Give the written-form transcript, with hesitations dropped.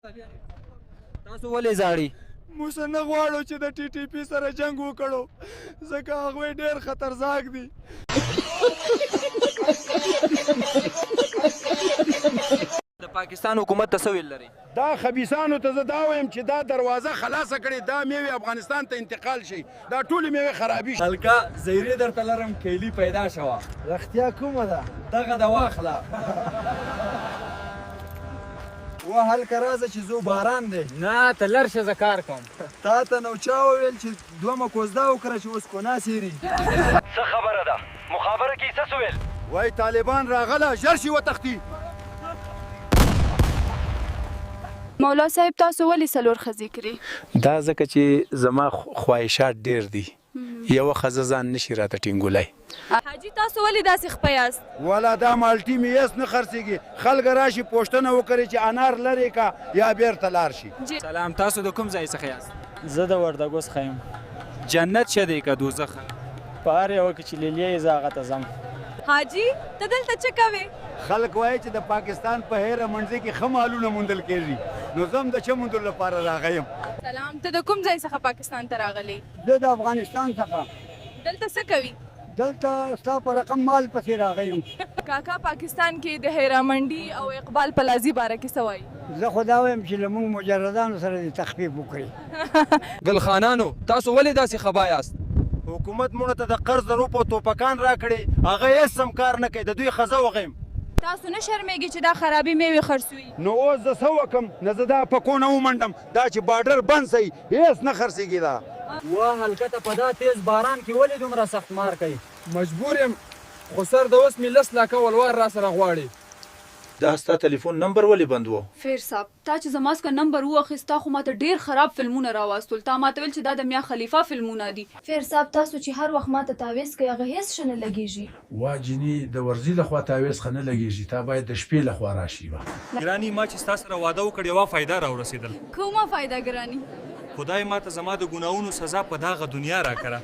تاسو ولې زاړي؟ موږ نه غواړو چې د ټي ټي پي سره جنگ وکړو، ځکه هغوی ډېر خطرناک دي. د پاکستان حکومت ته څه ویل لري؟ دا خبيثانو ته زه دا وایم چې دا دروازه خلاصه کړي، دا میوې افغانستان ته انتقال شي، دا ټولې میوې خرابې شي. هلکه زیری درته لرم، کیلی پیدا شوه. رښتیا کومه ده؟ دغه د واخله. وه هلکه راځه چې ځو، باران دی. نه ته لر شه، زه کار کوم. تا ته نو چا وویل چې دومه کوزده وکړه چې اوس کونه سیري؟ څه خبره ده؟ مخابره کې څه ویل؟ وای طالبان راغله، ژر شي وتښتي. مولا صاحب، تاسو ولې څلور ښځې کړي؟ دا ځکه چې زما خواهشات ډیر دي، یوه ښځه ځان نشي راته ټینګولای. حاجي، تاسو ولې داسې خپه یاست؟ ولا دا مالټي مې هېڅ نه خرڅېږي، خلک راشي پوښتنه وکړي چې انار لرې که یا بیرته لاړ شي. سلام، تاسو د کوم ځای څخه یاست؟ زه د وردګو څخه یم. جنت شه دی که دوزخ؟ په هر یوه کې چې لیلیه یې، زه هغه ته ځم. حاجي، ته دلته څه کوې؟ خلک وایي چې د پاکستان په هیره منډي کې ښه مالونه موندل کېږي، نو زه هم د څه موندلو لپاره راغی یم. سلام، ته د کوم ځای څخه پاکستان ته راغلی؟ زه د افغانستان څخه. دلته څه کوي؟ دلته ستا په رقم مال پسې راغی یم. کاکا، پاکستان کې د هیرامنډي او اقبال پلازي باره کې څه وایي؟ زه خو دا وایم چې له موږ مجردانو سره دې تخفیف وکړي. ګلخانانو، تاسو ولې داسې خبا یاست؟ حکومت مونږ ته د قرض د روپو توپکان راکړي، هغه هېڅ هم کار نه کوي، د دوی ښځه وغیم. تاسو نه شرمېږئ چې دا خرابې میوې خرڅوي؟ نو اوس زه څه وکم؟ نه زه دا په کونه ومنډم، دا چې بارډر بند سي هېڅ نه خرڅېږي دا. واه هلکه، ته په دا تیز باران کې ولې دومره سخت مار کوي؟ مجبور یم، خو سر د اوس مې 10 لاکه ولوار را سره غواړي. دا ستا تلیفون نمبر ولې بند وو؟ فیر صاحب، تا چې زما څخه نمبر واخیست، تا خو ماته ډیر خراب فلمونه راواستول. تا ماته ویل چې دا د میا خلیفه فلمونه دي. فیر صاحب، تاسو چې هر وخت ماته تعویذ کوي، هغه هیڅ ښه نه لګیږي. وا جینی، د ورځې لخوا تعویذ ښه نه لګیږي، تا باید د شپې لخوا راشي وا. ګرانی، ما چې ستا سره واده وکړ، یوه فایده راورسېدل. کومه فایده ګرانی؟ خدای ما ته زما د ګناهونو سزا په دغه دنیا راکړه.